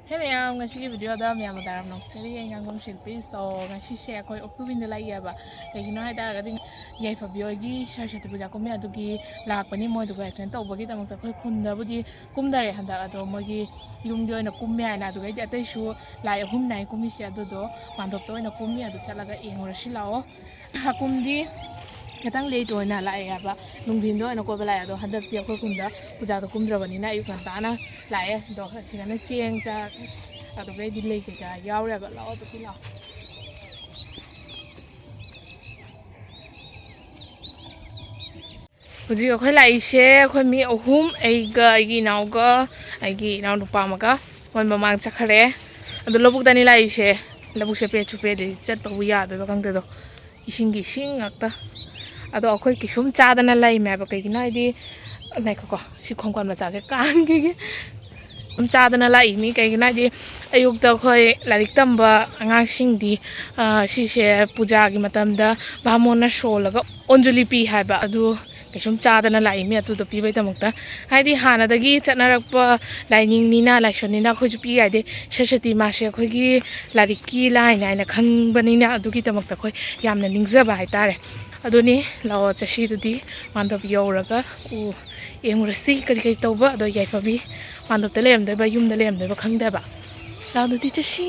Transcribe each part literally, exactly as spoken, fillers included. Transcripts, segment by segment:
ꯍꯦ ꯃꯌꯥꯝ, ꯉꯁꯤꯒꯤ ꯚꯤꯗꯤꯑꯣꯗ ꯃꯌꯥꯝꯕꯨ ꯇꯥꯔꯝ ꯅꯣꯛꯆꯔꯤ꯫ ꯑꯩ ꯉꯥꯡꯕꯝ ꯁꯤꯜꯄꯤ꯫ So, ꯉꯁꯤꯁꯦ ꯑꯩꯈꯣꯏ ꯑꯣꯛꯇꯨꯕꯤꯟꯗ ꯂꯩꯌꯦꯕ꯫ ꯀꯩꯒꯤꯅꯣ ꯍꯥꯏ ꯇꯥꯔꯒꯗꯤ ꯌꯥꯏꯐꯕꯤ ꯍꯣꯏꯒꯤ ꯁꯔꯁꯋꯇꯤ ꯄꯨꯖꯥ ꯀꯨꯝꯃꯦ, ꯑꯗꯨꯒꯤ ꯂꯥꯛꯄꯅꯤ꯫ ꯃꯣꯏꯗꯨꯒ ꯑꯦꯇꯦꯟ ꯇꯧꯕꯒꯤꯗꯃꯛꯇ ꯑꯩꯈꯣꯏ ꯈꯨꯟꯗꯕꯨꯗꯤ ꯀꯨꯝꯗꯔꯦ ꯍꯟꯗꯛ, ꯑꯗꯣ ꯃꯣꯏꯒꯤ ꯌꯨꯝꯒꯤ ꯑꯣꯏꯅ ꯀꯨꯝꯃꯦ ꯍꯥꯏꯅ꯫ ꯑꯗꯨꯒꯩꯗꯤ ꯑꯇꯩꯁꯨ ꯂꯥꯏ ꯑꯍꯨꯝꯅꯦ ꯍꯥꯏ ꯀꯨꯝꯃꯤꯁꯦ, ꯑꯗꯨꯗꯣ ꯃꯥꯟꯗꯣꯞꯇ ꯑꯣꯏꯅ ꯀꯨꯝꯃꯤ꯫ ꯑꯗꯨ ꯆꯠꯂꯒ ꯌꯦꯡꯉꯨꯔꯁꯤ ꯂꯥꯛꯑꯣ꯫ ꯍꯥꯀꯨꯝꯗꯤ ꯈꯤꯇꯪ ꯂꯦꯠ ꯑꯣꯏꯅ ꯂꯥꯛꯑꯦ ꯍꯥꯏꯕ, ꯅꯨꯡꯊꯤꯟꯗ ꯑꯣꯏꯅ ꯀꯣꯏꯕ ꯂꯥꯛꯑꯦ꯫ ꯑꯗꯣ ꯍꯟꯗꯛꯇꯤ ꯑꯩꯈꯣꯏ ꯈꯨꯟꯗ ꯄꯨꯖꯥꯗꯣ ꯀꯨꯝꯗ꯭ꯔꯕꯅꯤꯅ ꯑꯌꯨꯛ ꯉꯟꯇꯥꯅ ꯂꯥꯛꯑꯦ꯫ ꯑꯗꯣ ꯑꯁꯤꯗꯅ ꯆꯦꯡ ꯆꯥꯛ ꯑꯗꯨꯒꯩꯗꯤ ꯂꯩ ꯀꯩꯀꯥ ꯌꯥꯎꯔꯦꯕ꯫ ꯂꯥꯛꯑꯣ ꯑꯗꯨꯗꯤ ꯂꯥꯛꯑꯣ꯫ ꯍꯧꯖꯤꯛ ꯑꯩꯈꯣꯏ ꯂꯥꯛꯏꯁꯦ ꯑꯩꯈꯣꯏ ꯃꯤ ꯑꯍꯨꯝ, ꯑꯩꯒ, ꯑꯩꯒꯤ ꯏꯅꯥꯎꯒ, ꯑꯩꯒꯤ ꯏꯅꯥꯎꯅꯨꯄꯥ ꯑꯃꯒ꯫ ꯃꯣꯏ ꯃꯃꯥꯡ ꯆꯠꯈ꯭ꯔꯦ꯫ ꯑꯗꯣ ꯂꯧꯕꯨꯛꯇꯅꯤ ꯂꯥꯛꯏꯁꯦ꯫ ꯂꯧꯕꯨꯛꯁꯦ ꯄꯦꯠꯁꯨ ꯄꯦꯠꯂꯤ, ꯆꯠꯄꯕꯨ ꯌꯥꯗꯣꯏꯕ ꯈꯪꯗꯦꯗꯣ꯫ ꯏꯁꯤꯡꯒꯤ ꯏꯁꯤꯡ ꯉꯥꯛꯇ꯫ ꯑꯗꯣ ꯑꯩꯈꯣꯏ ꯀꯩꯁꯨꯝ ꯆꯥꯗꯅ ꯂꯩꯃꯦꯕ꯫ ꯀꯩꯒꯤꯅꯣ ꯍꯥꯏꯗꯤ, ꯉꯥꯏꯈꯣꯀꯣ, ꯁꯤ ꯈꯣꯡꯀꯣꯟ ꯃꯆꯥꯁꯦ ꯀꯥꯟꯈꯤꯒꯦ꯫ ꯁꯨꯝ ꯆꯥꯗꯅ ꯂꯥꯛꯏ ꯃꯤ꯫ ꯀꯩꯒꯤꯅꯣ ꯍꯥꯏꯗꯤ, ꯑꯌꯨꯛꯇ ꯑꯩꯈꯣꯏ ꯂꯥꯏꯔꯤꯛ ꯇꯝꯕ ꯑꯉꯥꯡꯁꯤꯡꯗꯤ, ꯑ, ꯁꯤꯁꯦ ꯄꯨꯖꯥꯒꯤ ꯃꯇꯝꯗ ꯚꯥꯃꯣꯟꯅ ꯁꯣꯜꯂꯒ ꯑꯣꯟꯖꯨꯂꯤ ꯄꯤ ꯍꯥꯏꯕ꯫ ꯑꯗꯨ ꯀꯩꯁꯨꯝ ꯆꯥꯗꯅ ꯂꯥꯛꯏ ꯃꯤ ꯑꯗꯨꯗꯣ ꯄꯤꯕꯩꯗꯃꯛꯇ꯫ ꯍꯥꯏꯗꯤ ꯍꯥꯟꯅꯗꯒꯤ ꯆꯠꯅꯔꯛꯄ ꯂꯥꯏꯅꯤꯡꯅꯤꯅ, ꯂꯥꯏꯁꯣꯟꯅꯤꯅ ꯑꯩꯈꯣꯏꯁꯨ ꯄꯤ ꯍꯥꯏꯗꯤ ꯁꯔꯁꯋꯇꯤ ꯃꯥꯁꯦ ꯑꯩꯈꯣꯏꯒꯤ ꯂꯥꯏꯔꯤꯛꯀꯤ ꯂꯥꯏꯅꯦ ꯍꯥꯏꯅ ꯈꯪꯕꯅꯤꯅ ꯑꯗꯨꯒꯤꯗꯃꯛꯇ ꯑꯩꯈꯣꯏ ꯌꯥꯝꯅ ꯅꯤꯡꯖꯕ ꯍꯥꯏꯇꯥꯔꯦ꯫ ꯑꯗꯨꯅꯤ, ꯂꯥꯛꯑꯣ ꯆꯠꯁꯤ ꯑꯗꯨꯗꯤ ꯃꯥꯟꯗꯣꯞ ꯌꯧꯔꯒ ꯎ ꯌꯦꯡꯉꯨꯔꯁꯤ ꯀꯔꯤ ꯀꯔꯤ ꯇꯧꯕ꯫ ꯑꯗꯣ ꯌꯥꯏꯐꯕꯤ ꯃꯥꯟꯗꯣꯞꯇ ꯂꯩꯔꯝꯗꯣꯏꯕ, ꯌꯨꯝꯗ ꯂꯩꯔꯝꯗꯣꯏꯕ ꯈꯪꯗꯦꯕ꯫ ꯂꯥꯛꯑꯣ ꯑꯗꯨꯗꯤ ꯆꯠꯁꯤ꯫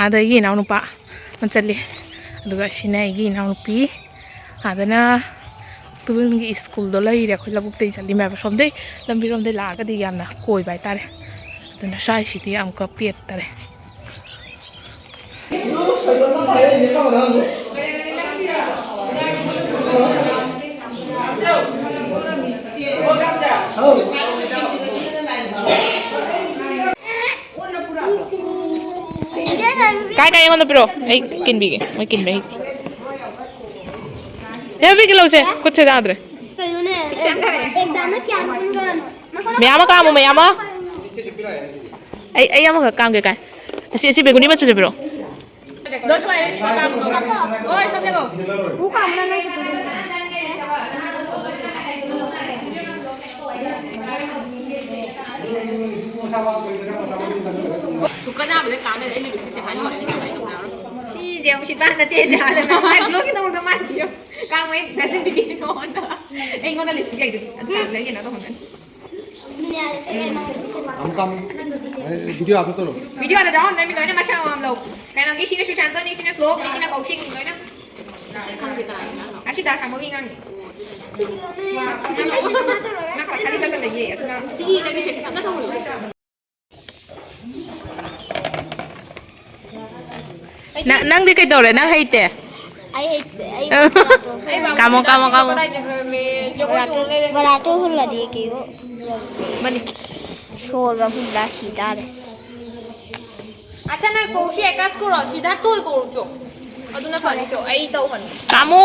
ꯑꯥꯗ ꯑꯩꯒꯤ ꯏꯅꯥꯎꯅꯨꯄꯥ ꯑꯃ ꯆꯠꯂꯤ, ꯑꯗꯨꯒ ꯑꯁꯤꯅ ꯑꯩꯒꯤ ꯏꯅꯥꯎꯅꯨꯄꯤ꯫ ꯑꯥꯗꯅ ꯇꯨꯕꯤꯜꯒꯤ ꯁ꯭ꯀꯨꯜꯗꯣ ꯂꯩꯔꯦ꯫ ꯑꯩꯈꯣꯏ ꯂꯧꯕꯨꯛꯇꯩ ꯆꯠꯂꯤ ꯃꯌꯥꯝ꯫ ꯁꯣꯝꯗꯩ ꯂꯝꯕꯤꯔꯣꯝꯗꯩ ꯂꯥꯛꯑꯒꯗꯤ ꯌꯥꯝꯅ ꯀꯣꯏꯕ ꯍꯥꯏꯇꯥꯔꯦ꯫ ꯑꯗꯨꯅ ꯁ꯭ꯋꯥꯏꯁꯤꯗꯤ ꯑꯃꯨꯛꯀ ꯄꯦꯠꯇꯔꯦ꯫ ꯀꯥꯏ ꯀꯥꯏ ꯑꯩꯉꯣꯟꯗ ꯄꯤꯔꯛꯑꯣ, ꯑꯩ ꯀꯤꯟꯕꯤꯒꯦ꯫ ꯃꯣꯏ ꯀꯤꯟꯕ ꯍꯩꯇꯦ꯫ ꯌꯥꯏꯐꯕꯤꯒꯤ ꯂꯧꯁꯦ, ꯈꯨꯠꯁꯦ ꯌꯥꯗ꯭ꯔꯦ꯫ ꯀꯩꯅꯣꯅꯦ, ꯑꯦ, ꯑꯦ, ꯗꯥꯅ ꯀꯌꯥꯝ ꯄꯨꯟꯒ꯭ꯔꯅꯣ? ꯃꯌꯥꯝ ꯑꯃ ꯀꯥꯝꯃꯣ, ꯃꯌꯥꯝ ꯑꯃ꯫ ꯑꯩ, ꯑꯩ ꯑꯃꯈꯛ ꯀꯥꯝꯒꯦ꯫ ꯀꯥꯏ? ꯑꯁꯤ, ꯑꯁꯤ ꯕꯦꯒꯨꯅꯤ ꯃꯆꯨꯁꯦ ꯄꯤꯔꯛꯑꯣ꯫ ꯎ ꯀꯥꯝꯕ꯭ꯔꯥ ꯅꯪ? ꯁꯨꯛꯀ ꯅꯥꯕꯗ ꯀꯥꯟꯅꯗꯦ꯫ ꯑꯩꯅ ꯂꯤꯞꯁꯇꯤꯛꯁꯦ ꯐꯥꯏꯅꯦꯜ ꯑꯣꯏꯔꯦ꯫ ꯁꯤꯗꯤ ꯌꯥꯝ ꯎꯁꯤꯠꯄ ꯅꯠꯇꯦ, ꯍꯥꯏꯔꯦ꯫ ꯃꯥꯏ ꯕ꯭ꯂꯣꯒꯤ ꯇꯧꯕꯗ ꯃꯥꯏ ꯄꯤꯌꯣ꯫ ꯀꯥꯡ ꯃꯩ ꯕ꯭ꯂꯦꯁꯤꯡ ꯄꯤꯕꯤ ꯃꯉꯣꯟꯗ꯫ ꯑꯩꯉꯣꯟꯗ ꯂꯤꯞꯁꯇꯤꯛ ꯂꯩꯗꯨꯗꯤ꯫ ꯑꯗꯨ ꯀꯥꯟꯗ ꯑꯩ ꯀꯩꯅꯣ ꯇꯧꯍꯟꯒꯅꯤ꯫ ꯑꯃꯨꯛꯀ ꯑꯃꯨꯛ꯫ ꯑꯦ, ꯚꯤꯗꯤꯑꯣ ꯑꯞꯂꯣꯗ ꯇꯧꯔꯣ꯫ ꯚꯤꯗꯤꯑꯣꯗ ꯌꯥꯎꯍꯟꯗꯣꯏ ꯃꯤ ꯂꯣꯏꯅ ꯃꯁꯛ ꯑꯃꯃꯝ ꯂꯧ꯫ ꯀꯩꯅꯣꯒꯤ ꯁꯤꯅ ꯁꯨꯁꯥꯟꯇꯅꯤ, ꯁꯤꯅ ꯁ꯭ꯂꯣꯛꯅꯤ, ꯁꯤꯅ ꯀꯧꯁꯤꯡꯅꯤ ꯂꯣꯏꯅ꯫ ꯑꯁꯤ ꯗꯥ ꯁꯥꯃꯣꯒꯤ ꯑꯉꯥꯡꯅꯤ꯫ ꯃꯥ ꯄꯩꯁꯥ ꯂꯩꯇꯅ ꯂꯩꯌꯦ, ꯑꯗꯨꯅ꯫ ꯅ-, ꯅꯪꯗꯤ ꯀꯩꯗꯧꯔꯦ? ꯅꯪ ꯍꯩꯇꯦ? ꯑꯩ ꯍꯩꯇꯦ꯫ ꯑꯩ ꯀꯥꯝꯃꯣ, ꯀꯥꯝꯃꯣ, ꯀꯥꯝꯃꯣ꯫ ꯕꯣꯔꯥꯇꯣ, ꯕꯣꯔꯥꯇꯣ ꯍꯨꯜꯂꯗꯤ ꯀꯩꯅꯣ꯫ ꯃꯅꯤ꯫ ꯁꯣꯔꯒ ꯍꯨꯜꯂ ꯁꯤ ꯇꯥꯔꯦ꯫ ꯑꯆꯥ, ꯅꯪ ꯀꯧꯁꯤ ꯑꯦꯀꯥꯁ ꯀꯧꯔꯣ, ꯁꯤꯗꯥꯔꯊ ꯑꯣꯏ ꯀꯧꯔꯨꯆꯣ꯫ ꯑꯗꯨꯅ ꯐꯅꯤꯆꯣ, ꯑꯩ ꯇꯧꯕꯅꯤ꯫ ꯀꯥꯝꯃꯨ꯫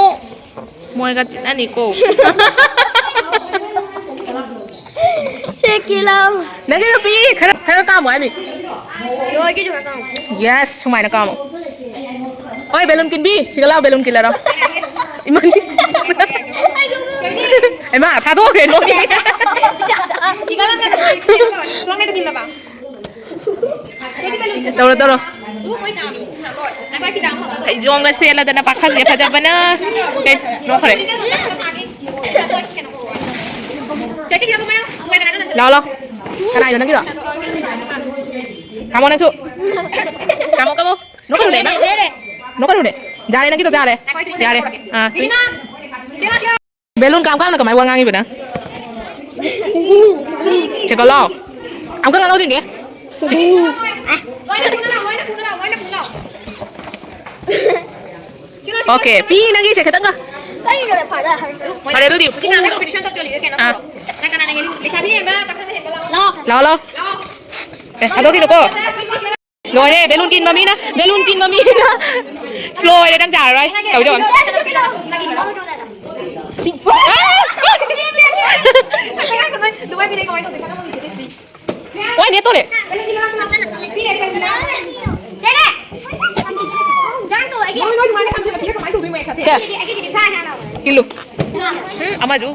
ꯃꯣꯏꯒ ꯆꯤꯠꯅꯅꯤꯀꯣ꯫ ꯁꯦ ꯀꯤꯂꯧ꯫ ꯅꯪꯒꯤ ꯅꯨꯄꯤ ꯈꯔ, ꯈꯔ ꯀꯥꯝꯃꯣ ꯍꯥꯏꯃꯤ꯫ ꯂꯣꯏꯒꯤꯁꯨ ꯈꯔ ꯀꯥꯝꯃꯣ꯫ Yes, ꯁꯨꯃꯥꯏꯅ ꯀꯥꯝꯃꯣ꯫ ꯍꯣꯏ, ꯕꯦꯂꯨꯟ ꯀꯤꯟꯕꯤ, ꯁꯤꯒ ꯂꯥꯎ, ꯕꯦꯂꯨꯟ ꯀꯤꯜꯂꯔꯣ꯫ ꯏꯃꯥꯅꯤ꯫ ꯍꯩꯃꯥ, ꯊꯥꯗꯣꯛꯈ꯭ꯔꯦ ꯅꯣꯏꯒꯤ꯫ ꯇꯧꯔꯣ, ꯇꯧꯔꯣ꯫ ꯐꯩꯖꯣꯝꯒ ꯁꯦꯠꯂꯗꯅ ꯄꯥꯈꯪꯁꯦ ꯐꯖꯕꯅ꯫ ꯀꯩ, ꯅꯣꯛꯈ꯭ꯔꯦ꯫ ꯂꯥꯎ, ꯂꯥꯎ꯫ ꯀꯅꯥꯏꯅꯣ ꯅꯪꯒꯤꯗꯣ? ꯀꯥꯃꯣ ꯅꯪꯁꯨ꯫ ꯀꯥꯃꯣ, ꯀꯥꯃꯣ꯫ ꯅꯣꯛꯀꯅꯨꯅꯦ, ꯅꯪ꯫ ꯅꯣꯛꯀꯅꯨꯅꯦ꯫ ꯌꯥꯔꯦ, ꯅꯪꯒꯤꯗꯣ ꯌꯥꯔꯦ꯫ ꯌꯥꯔꯦ꯫ ꯑꯥ, please꯫ ꯕꯦꯂꯨꯟ ꯀꯥꯝ ꯀꯥꯝꯅ ꯀꯃꯥꯏ ꯋꯥ ꯉꯥꯡꯉꯤꯕ ꯅꯪ? ꯁꯦꯀꯠꯂꯣ꯫ ꯑꯃꯨꯛꯀ ꯉꯥꯡꯍꯧꯗꯣꯏꯅꯦ꯫ Okay, ꯄꯤ ꯅꯪꯒꯤꯁꯦ ꯈꯤꯇꯪꯒ꯫ ꯐꯔꯦ ꯑꯗꯨꯗꯤ꯫ ꯑꯥ꯫ ꯂꯥꯛꯑꯣ, ꯂꯥꯛꯑꯣ꯫ ꯑꯦ, ꯊꯥꯗꯣꯛꯈꯤꯅꯨꯀꯣ꯫ ꯂꯣꯏꯔꯦ, ꯕꯦꯂꯨꯟ ꯀꯤꯟꯕ ꯃꯤꯅ, ꯕꯦꯂꯨꯟ ꯀꯤꯟꯕ ꯃꯤꯅ꯫ ꯂꯣꯏꯔꯦ, ꯅꯪ ꯌꯥꯔꯔꯣꯏ꯫ ꯇꯧꯗꯧ꯫ ꯑꯣꯏ, ꯅꯦꯠ ꯇꯧꯔꯦ꯫ ꯁꯦ꯫ ꯏꯜꯂꯨ꯫ ꯎꯝ, ꯑꯃꯗꯨ꯫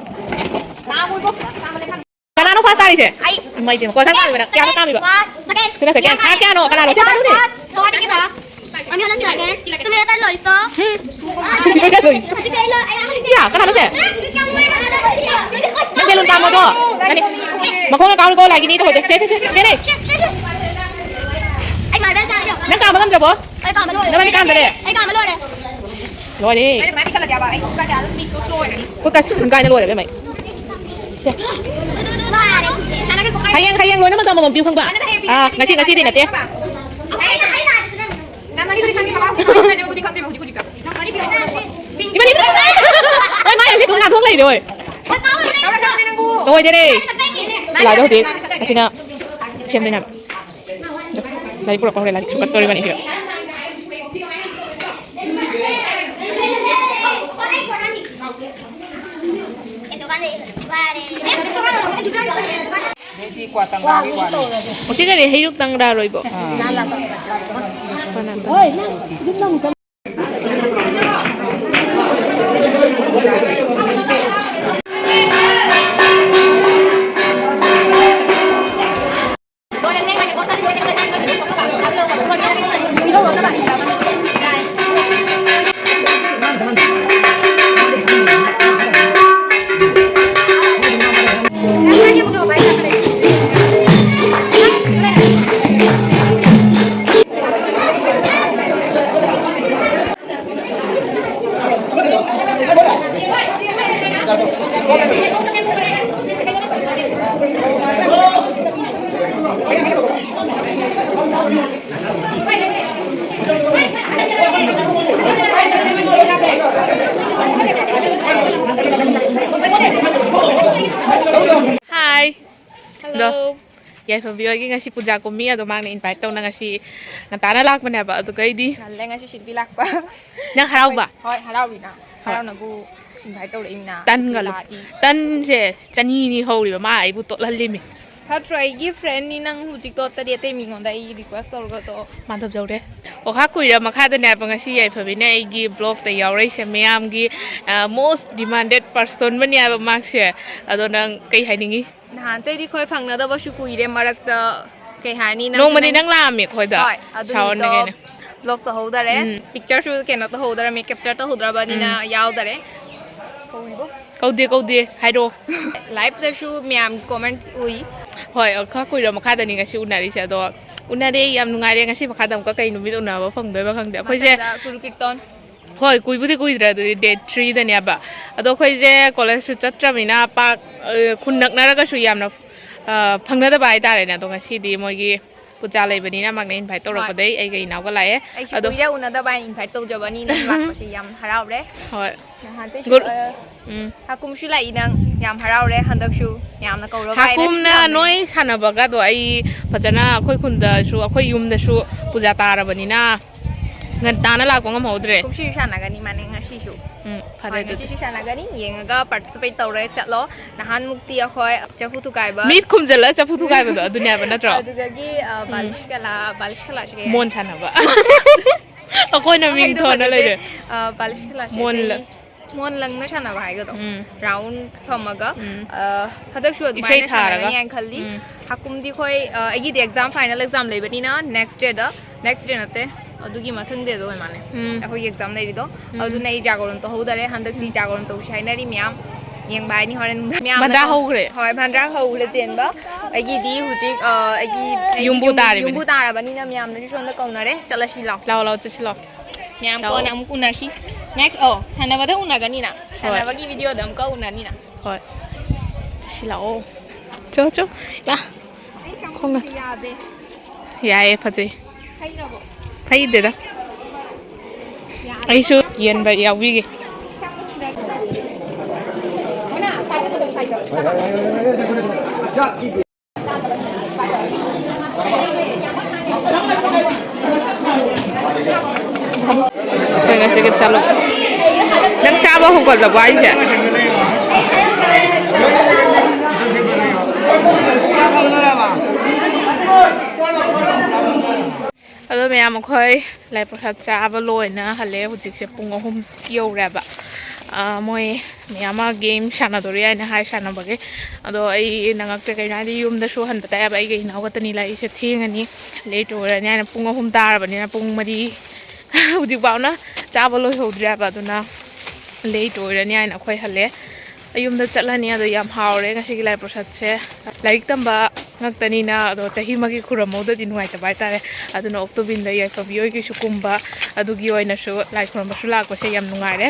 ꯀꯅꯥꯅꯣ ꯐꯥꯁ ꯇꯥꯔꯤꯁꯦ? ꯑꯩ꯫ ꯏꯃꯥꯏ ꯄꯦꯝꯃ, ꯀꯣꯟꯁꯪ ꯀꯥꯡꯕꯤꯅ ꯀꯌꯥꯅꯣ ꯀꯥꯝꯃꯤꯕ? ꯐꯥꯁ, ꯁꯦꯀꯦꯟ꯫ ꯁꯤꯅ ꯁꯦꯀꯦꯟ꯫ ꯊꯥꯔꯠ ꯀꯌꯥꯅꯣ? ꯀꯅꯥꯅꯣ? ꯁꯦ, ꯇꯥꯔꯨꯅꯦ꯫ ꯊꯥꯔꯠ ꯀꯌꯥꯅꯣ? ꯑꯅꯤ ꯍꯜꯂꯛ ꯁꯦꯀꯦꯟ꯫ ꯇꯨꯃꯤꯟꯅ ꯂꯣꯏꯁꯣ꯫ ꯍꯝ꯫ ꯇꯨꯃꯤꯟꯅ ꯂꯣꯏꯁꯣ꯫ ꯌꯥ, ꯀꯅꯥꯅꯣ ꯁꯦ? ꯅꯪ ꯕꯦꯂꯨꯟ ꯀꯥꯝꯃꯣꯗꯣ꯫ ꯅꯪꯗꯤ ꯃꯈꯣꯡꯅ ꯀꯥꯝꯃꯨꯀꯣ, ꯂꯥꯏꯒꯤꯅꯤ ꯇꯧꯍꯧꯗꯦ꯫ ꯁꯦ, ꯁꯦ, ꯁꯦ, ꯁꯦ, ꯅꯦ꯫ ꯑꯩ ꯃꯥꯔꯕꯜ ꯆꯥꯒꯦ꯫ ꯅꯪ ꯀꯥꯝꯕ ꯉꯝꯗ꯭ꯔꯕꯣ? ꯑꯩ ꯀꯥꯝꯕ ꯂꯣꯏꯔꯦ꯫ ꯅꯕꯥꯅꯤ ꯀꯥꯝꯗꯔꯦ? ꯑꯩ ꯀꯥꯝꯕ ꯂꯣꯏꯔꯦ꯫ ꯂꯣꯏꯔꯦ꯫ ꯈꯨꯠꯀꯥꯁꯤ ꯀꯥꯏꯅ ꯂꯣꯏꯔꯦ, ꯏꯕꯦꯝꯃ꯫ ꯁꯦ꯫ ꯍꯌꯦꯡ, ꯍꯌꯦꯡ ꯂꯣꯏꯅꯃꯛꯇ ꯑꯃꯃꯝ ꯄꯤꯌꯨ, ꯈꯪꯕ꯭ꯔꯥ? ꯑꯥ, ꯉꯁꯤ, ꯉꯁꯤꯗꯤ ꯅꯠꯇꯦ꯫ ꯏꯕꯥꯅꯤ ꯄꯨꯂꯞ ꯇꯥꯏ꯫ ꯍꯣꯏ, ꯃꯥ ꯍꯧꯖꯤꯛ ꯉꯥꯊꯣꯛ ꯂꯩꯔꯦ, ꯍꯣꯏ꯫ ꯂꯣꯏꯗꯔꯦ꯫ ꯂꯥꯏꯗꯣ ꯍꯧꯖꯤꯛ ꯑꯁꯤꯅ ꯁꯦꯝꯗꯣꯏꯅꯦꯕ꯫ ꯂꯥꯏꯔꯤꯛ ꯄꯨꯔꯛꯄ ꯍꯧꯔꯦ, ꯂꯥꯏꯔꯤꯛꯁꯨ ꯀꯠꯇꯣꯔꯤꯕꯅꯤ ꯁꯤꯗ꯫ ꯉꯁꯤ ꯀꯔꯤ ꯍꯩꯔꯨꯛ ꯇꯪ ꯔꯥꯔꯣꯏꯕꯣ? ꯍꯥꯏ꯫ ꯑꯗꯣ, hello꯫ ꯌꯥꯏꯐꯕꯤ ꯍꯣꯏꯒꯤ ꯉꯁꯤ ꯄꯨꯖꯥ ꯀꯨꯝꯃꯤ, ꯑꯗꯣ ꯃꯥꯅ invite ꯇꯧꯅ ꯉꯁꯤ ꯉꯟꯇꯥꯅ ꯂꯥꯛꯄꯅꯦꯕ, ꯑꯗꯨꯒ ꯑꯩꯗꯤ ꯉꯜꯂꯦ ꯉꯁꯤ ꯁꯤꯟꯕꯤ ꯂꯥꯛꯄ꯫ ꯅꯪ ꯍꯔꯥꯎꯕ? ꯍꯣꯏ, ꯍꯔꯥꯎꯔꯤꯅ꯫ ꯍꯣꯏ꯫ ꯍꯔꯥꯎꯅꯕꯨ invite ꯇꯧꯔꯛꯏꯅ꯫ ꯇꯟꯒ ꯂꯨ-, ꯂꯥꯛꯏ꯫ ꯇꯟꯁꯦ ꯆꯅꯤꯅꯤ ꯍꯧꯔꯤꯕ, ꯃꯥ ꯑꯩꯕꯨ ꯇꯣꯠꯍꯜꯂꯤꯃꯤ꯫ ꯐꯠꯇ꯭ꯔꯣ? ꯑꯩꯒꯤ friendꯅꯤ ꯅꯪ ꯍꯧꯖꯤꯛ ꯇꯣꯠꯇꯗꯤ ꯑꯇꯩ ꯃꯤꯉꯣꯟꯗ ꯑꯩ request ꯇꯧꯔꯒ ꯇꯣ꯫ ꯃꯥꯟꯗꯕꯖꯧꯔꯦ꯫ ꯑꯣꯈꯥ ꯀꯨꯏꯔ ꯃꯈꯥꯗꯅꯦ ꯍꯥꯏꯕ ꯉꯁꯤ ꯌꯥꯏꯐꯕꯤꯅ ꯑꯩꯒꯤ vlogꯇ ꯌꯥꯎꯔꯛꯏꯁꯦ, ꯃꯌꯥꯝꯒꯤ, ꯑ, most demanded person ꯑꯃꯅꯦ ꯍꯥꯏꯕ ꯃꯥꯁꯦ꯫ ꯑꯗꯣ ꯅꯪ ꯀꯩ ꯍꯥꯏꯅꯤꯡꯉꯤ? ꯅꯍꯥꯟꯇꯩꯗꯤ ꯑꯩꯈꯣꯏ ꯐꯪꯅꯗꯕꯁꯨ ꯀꯨꯏꯔꯦ, ꯃꯔꯛꯇ ꯀꯩ ꯍꯥꯏꯅꯤ, ꯅꯪꯁꯨ ꯅꯣꯡꯃꯗꯤ ꯅꯪ ꯅꯪ ꯂꯥꯛꯑꯝꯃꯦ ꯑꯩꯈꯣꯏꯗ꯫ ꯍꯣꯏ, ꯑꯗꯨ ꯁꯥꯎꯔꯅꯦ ꯅꯨꯃꯤꯠꯇꯣ ꯀꯩꯅꯣ꯫ Vlog ꯇꯧꯍꯧꯗꯔꯦ꯫ ꯎꯝ꯫ Pictureꯁꯨ ꯀꯩꯅꯣ ꯇꯧꯍꯧꯗꯔꯃꯦ, capture ꯇꯧꯍꯧꯗ꯭ꯔꯕꯅꯤꯅ ꯎꯝ꯫ ꯌꯥꯎꯗꯔꯦ꯫ ꯀꯧꯗꯦ, ꯀꯧꯗꯦ, ꯍꯥꯏꯔꯛꯑꯣ꯫ Liveꯇꯁꯨ ꯃꯌꯥꯝꯒꯤ comment ꯎꯏ꯫ ꯍꯣꯏ, ꯈꯔ ꯀꯨꯏꯔ ꯃꯈꯥꯗꯅꯤ ꯉꯁꯤ ꯎꯅꯔꯤꯁꯦ, ꯑꯗꯣ ꯎꯅꯔꯦ, ꯌꯥꯝ ꯅꯨꯡꯉꯥꯏꯔꯦ꯫ ꯉꯁꯤ ꯃꯈꯥꯗ ꯑꯃꯨꯛꯀ ꯀꯩ ꯅꯨꯃꯤꯠ ꯎꯅꯕ ꯐꯪꯗꯣꯏꯕ ꯈꯪꯗꯦ ꯑꯩꯈꯣꯏꯁꯦ꯫ ꯃꯊꯪꯗ ꯒꯨꯔꯨ ꯀꯤꯔꯇꯟ꯫ ꯍꯣꯏ, ꯀꯨꯏꯕꯨꯗꯤ ꯀꯨꯏꯗ꯭ꯔꯦ, ꯑꯗꯨꯗꯤ date threeꯗꯅꯦꯕ꯫ ꯑꯗꯣ ꯑꯩꯈꯣꯏꯁꯦ collegeꯁꯨ ꯆꯠꯇ꯭ꯔꯕꯅꯤꯅ ꯄꯥꯛ, ꯑ, ꯈꯨꯟ ꯅꯛꯅꯔꯒꯁꯨ ꯌꯥꯝꯅ, ꯑ, ꯐꯪꯅꯗꯕ ꯍꯥꯏꯇꯥꯔꯦꯅꯦ꯫ ꯑꯗꯣ ꯉꯁꯤꯗꯤ ꯃꯣꯏꯒꯤ ꯄꯨꯖꯥ ꯂꯩꯕꯅꯤꯅ ꯃꯥꯛꯅ invite ꯍꯣꯏ꯫ ꯇꯧꯔꯛꯄꯗꯩ ꯑꯩꯒ ꯏꯅꯥꯎꯒ ꯂꯥꯛꯑꯦ꯫ ꯑꯩꯁꯨ ꯑꯗꯣ ꯀꯨꯏꯔꯦ ꯎꯅꯗꯕ ꯍꯥꯏꯅ invite ꯇꯧꯖꯕꯅꯤ, ꯅꯪ ꯂꯥꯛꯄꯁꯦ ꯌꯥꯝ ꯍꯔꯥꯎꯔꯦ꯫ ꯍꯣꯏ꯫ ꯅꯍꯥꯟꯇꯩꯁꯨ, ꯒꯨꯔ-, ꯑ, ꯎꯝ꯫ ꯍꯥꯀꯨꯝꯁꯨ ꯂꯥꯛꯏ ꯅꯪ, ꯌꯥꯝ ꯍꯔꯥꯎꯔꯦ ꯍꯟꯗꯛꯁꯨ꯫ ꯌꯥꯝꯅ ꯀꯧꯔꯕ ꯍꯥꯏꯅ ꯍꯥꯀꯨꯝꯅ ꯌꯥꯝꯅ ꯅꯣꯏ ꯁꯥꯟꯅꯕꯒꯗꯣ ꯑꯩ ꯐꯖꯅ ꯑꯩꯈꯣꯏ ꯈꯨꯟꯗꯁꯨ, ꯑꯩꯈꯣꯏ ꯌꯨꯝꯗꯁꯨ ꯄꯨꯖꯥ ꯇꯥꯔꯕꯅꯤꯅ ꯉꯟꯇꯥꯅ ꯂꯥꯛꯄ ꯉꯝꯍꯧꯗ꯭ꯔꯦ꯫ ꯀꯨꯝꯁꯤꯁꯨ ꯁꯥꯟꯅꯒꯅꯤ ꯃꯥꯅꯦ ꯉꯁꯤꯁꯨ꯫ ꯎꯝ, ꯐꯔꯦ ꯍꯣꯏ, ꯑꯗꯨꯗꯤ꯫ ꯉꯁꯤꯁꯨ ꯁꯥꯟꯅꯒꯅꯤ, ꯌꯦꯡꯉꯒ participate ꯇꯧꯔꯦ ꯆꯠꯂꯣ꯫ ꯅꯍꯥꯟꯃꯨꯛꯇꯤ ꯑꯩꯈꯣꯏ ꯆꯐꯨ ꯊꯨꯒꯥꯏꯕ ꯃꯤꯠ ꯈꯨꯝꯖꯤꯜꯂ ꯆꯐꯨ ꯊꯨꯒꯥꯏꯕꯗꯣ ꯑꯗꯨꯅꯦꯕ ꯅꯠꯇ꯭ꯔꯣ? ꯑꯗꯨꯗꯒꯤ, ꯑ, ꯎꯝ꯫ ꯕꯥꯂꯤꯁ ꯀꯂꯥ, ꯕꯥꯂꯤꯁ ꯀꯂꯥꯁꯦ ꯀꯩ ꯍꯥꯏ? ꯃꯣꯟ ꯁꯥꯟꯅꯕ꯫ ꯑꯩꯈꯣꯏꯅ ꯃꯤꯡ ꯍꯩꯗꯣ ꯊꯣꯟꯅ ꯐꯖꯗꯦ꯫ ꯂꯩꯔꯦ꯫ ꯑ, ꯕꯥꯂꯤꯁ ꯀꯂꯥꯁꯦ ꯃꯣꯟ ꯑꯗꯒꯤ ꯂ- ꯃꯣꯟ ꯂꯪꯅ ꯁꯥꯟꯅꯕ ꯍꯥꯏꯒꯗꯣ꯫ ꯎꯝ꯫ Round ꯊꯝꯃꯒ, ꯎꯝ꯫ ꯑ, ꯍꯟꯗꯛꯁꯨ ꯏꯁꯩ ꯑꯗꯨꯃꯥꯏꯅ ꯊꯥꯔꯒ꯫ ꯁꯥꯟꯅꯒꯅꯤ ꯍꯥꯏꯅ ꯈꯜꯂꯤ꯫ ꯎꯝ꯫ ꯍꯥꯀꯨꯝꯗꯤ ꯑꯩꯈꯣꯏ, ꯑ, ꯑꯩꯒꯤꯗꯤ exam, final exam ꯂꯩꯕꯅꯤꯅ next dayꯗ, next day ꯅꯠꯇꯦ, ꯑꯗꯨꯒꯤ ꯃꯊꯪ dayꯗ ꯑꯣꯏ ꯃꯥꯜꯂꯦ꯫ ꯎꯝ꯫ ꯑꯩꯈꯣꯏꯒꯤ exam ꯂꯩꯔꯤꯗꯣ꯫ ꯎꯝ꯫ ꯑꯗꯨꯅ ꯑꯩ ꯖꯥꯒꯣꯔꯟ ꯇꯧꯍꯧꯗꯔꯦ꯫ ꯍꯟꯗꯛꯇꯤ ꯎꯝ꯫ ꯖꯥꯒꯣꯔꯟ ꯇꯧꯁꯤ ꯍꯥꯏꯅꯔꯤ ꯃꯌꯥꯝ꯫ ꯌꯦꯡꯕ ꯍꯥꯏꯅꯤ ꯍꯣꯔꯦꯟ ꯅꯨꯡꯗꯥꯡ꯫ ꯃꯌꯥꯝꯅ ꯃꯟꯗꯥ ꯀꯧ-, ꯍꯧꯈ꯭ꯔꯦ꯫ ꯍꯣꯏ, ꯃꯟꯗꯥ ꯍꯧꯈ꯭ꯔꯦ ꯆꯦꯟꯕ꯫ ꯑꯩꯒꯤꯗꯤ ꯍꯧꯖꯤꯛ, ꯑ, ꯑꯩꯒꯤ, ꯑꯩꯒꯤ ꯌꯨꯝꯕꯨ ꯌꯨꯝ-, ꯇꯥꯔꯤꯕꯅꯤ꯫ ꯌꯨꯝꯕꯨ ꯇꯥꯔꯕꯅꯤꯅ ꯃꯌꯥꯝꯅꯁꯨ ꯁꯣꯝꯗ ꯀꯧꯅꯔꯦ꯫ ꯆꯠꯂꯁꯤ ꯂꯥꯎ꯫ ꯂꯥꯎ, ꯂꯥꯎ, ꯆꯠꯁꯤ ꯂꯥꯎ꯫ ꯃꯌꯥꯝ ꯂꯥꯎ꯫ ꯀꯣꯟꯅ ꯑꯃꯨꯛ ꯎꯅꯁꯤ꯫ Next, ꯑꯣ, ꯁꯥꯟꯅꯕꯗ ꯎꯅꯒꯅꯤꯅ꯫ ꯍꯣꯏ꯫ ꯁꯥꯟꯅꯕꯒꯤ videoꯗ ꯑꯃꯨꯛꯀ ꯎꯅꯅꯤꯅ꯫ ꯍꯣꯏ꯫ ꯆꯠꯁꯤ ꯂꯥꯛꯑꯣ꯫ ꯆꯣ, ꯆꯣ꯫ ꯏꯃꯥ꯫ ꯈꯣꯡꯒ-, ꯌꯥꯏꯌꯦ, ꯐꯖꯩ꯫ ꯍꯩꯗꯦꯗ꯫ ꯑꯩꯁꯨ ꯌꯦꯟꯕ ꯌꯥꯎꯕꯤꯒꯦ꯫ ꯑꯩꯈꯣꯏ ꯉꯁꯤꯒꯤ ꯆꯥꯂꯨꯛ꯫ ꯅꯪ ꯆꯥꯕ ꯍꯧꯒꯠꯂꯕꯣ ꯍꯥꯏꯁꯦ? ꯑꯗꯣ ꯃꯌꯥꯝ, ꯑꯩꯈꯣꯏ ꯂꯥꯏ ꯄ꯭ꯔꯁꯥꯗ ꯆꯥꯕ ꯂꯣꯏꯅ ꯍꯜꯂꯛꯑꯦ꯫ ꯍꯧꯖꯤꯛꯁꯦ ꯄꯨꯡ ꯑꯍꯨꯝ ꯌꯧꯔꯦꯕ꯫ ꯑꯥ, ꯃꯣꯏ ꯃꯌꯥꯝ ꯑꯃ ꯒꯦꯝ ꯁꯥꯟꯅꯗꯣꯔꯤ ꯍꯥꯏꯅ ꯍꯥꯏ ꯁꯥꯟꯅꯕꯒꯤ꯫ ꯑꯗꯣ ꯑꯩ ꯅꯪꯉꯛꯇ꯭ꯔꯦ, ꯀꯩꯅꯣ ꯍꯥꯏꯗꯤ ꯌꯨꯝꯗꯁꯨ ꯍꯟꯕ ꯇꯥꯏꯌꯦꯕ, ꯑꯩꯒ ꯏꯅꯥꯎ ꯈꯛꯇꯅꯤ ꯂꯥꯛꯏꯁꯦ, ꯊꯦꯡꯉꯅꯤ, ꯂꯦꯠ ꯑꯣꯏꯔꯅꯤ ꯍꯥꯏꯅ ꯄꯨꯡ ꯑꯍꯨꯝ ꯇꯥꯔꯕꯅꯤꯅ ꯄꯨꯡ ꯃꯔꯤ ꯍꯧꯖꯤꯛꯐꯥꯎꯅ ꯆꯥꯕ ꯂꯣꯏꯍꯧꯗ꯭ꯔꯦ ꯍꯥꯏꯕ, ꯑꯗꯨꯅ ꯂꯦꯠ ꯑꯣꯏꯔꯅꯤ ꯍꯥꯏꯅ ꯑꯩꯈꯣꯏ ꯍꯜꯂꯦ꯫ ꯑꯩ ꯌꯨꯝꯗ ꯆꯠꯂꯅꯤ꯫ ꯑꯗꯣ ꯌꯥꯝ ꯍꯥꯎꯔꯦ ꯉꯁꯤꯒꯤ ꯂꯥꯏ ꯄ꯭ꯔꯣꯁꯥꯠꯁꯦ꯫ ꯂꯥꯏꯔꯤꯛ ꯇꯝꯕ ꯉꯛꯇꯅꯤꯅ, ꯑꯗꯣ ꯆꯍꯤ ꯑꯃꯒꯤ ꯈꯨꯔꯝꯍꯧꯗꯗꯤ ꯅꯨꯡꯉꯥꯏꯇꯕ ꯍꯥꯏꯇꯥꯔꯦ꯫ ꯑꯗꯨꯅ ꯑꯣꯛꯇꯣꯕꯤꯟꯗ ꯌꯥꯏꯐꯕꯤ ꯍꯣꯏꯒꯤꯁꯨ ꯀꯨꯝꯕ, ꯑꯗꯨꯒꯤ ꯑꯣꯏꯅꯁꯨ ꯂꯥꯏ ꯈꯨꯔꯝꯕꯁꯨ ꯂꯥꯛꯄꯁꯦ ꯌꯥꯝ ꯅꯨꯡꯉꯥꯏꯔꯦ꯫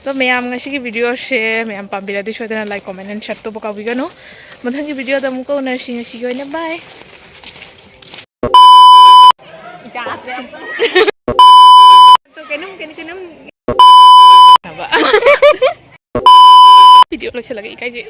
ꯑꯗꯣ ꯃꯌꯥꯝ ꯉꯁꯤꯒꯤ ꯚꯤꯗꯤꯑꯣꯁꯦ ꯃꯌꯥꯝ ꯄꯥꯝꯕꯤꯔꯗꯤ ꯁꯣꯏꯗꯅ ꯂꯥꯏꯛ, ꯀꯣꯃꯦꯟ ꯑꯦꯟ ꯁꯤꯌꯔ ꯇꯧꯕ ꯀꯥꯎꯕꯤꯒꯅꯨ꯫ ꯃꯊꯪꯒꯤ ꯚꯤꯗꯤꯑꯣꯗ ꯑꯃꯨꯛꯀ ꯎꯅꯔꯁꯤ꯫ ꯉꯁꯤꯒꯤ ꯑꯣꯏꯅ ꯕꯥꯏ꯫ ꯀꯩꯅꯣꯝ, ꯀꯩꯅꯣꯝ, ꯀꯩꯅꯣꯝ꯫ ꯚꯤꯗꯤꯑꯣ ꯂꯣꯏꯁꯤꯜꯂꯒꯦ, ꯏꯀꯥꯏꯖꯩ꯫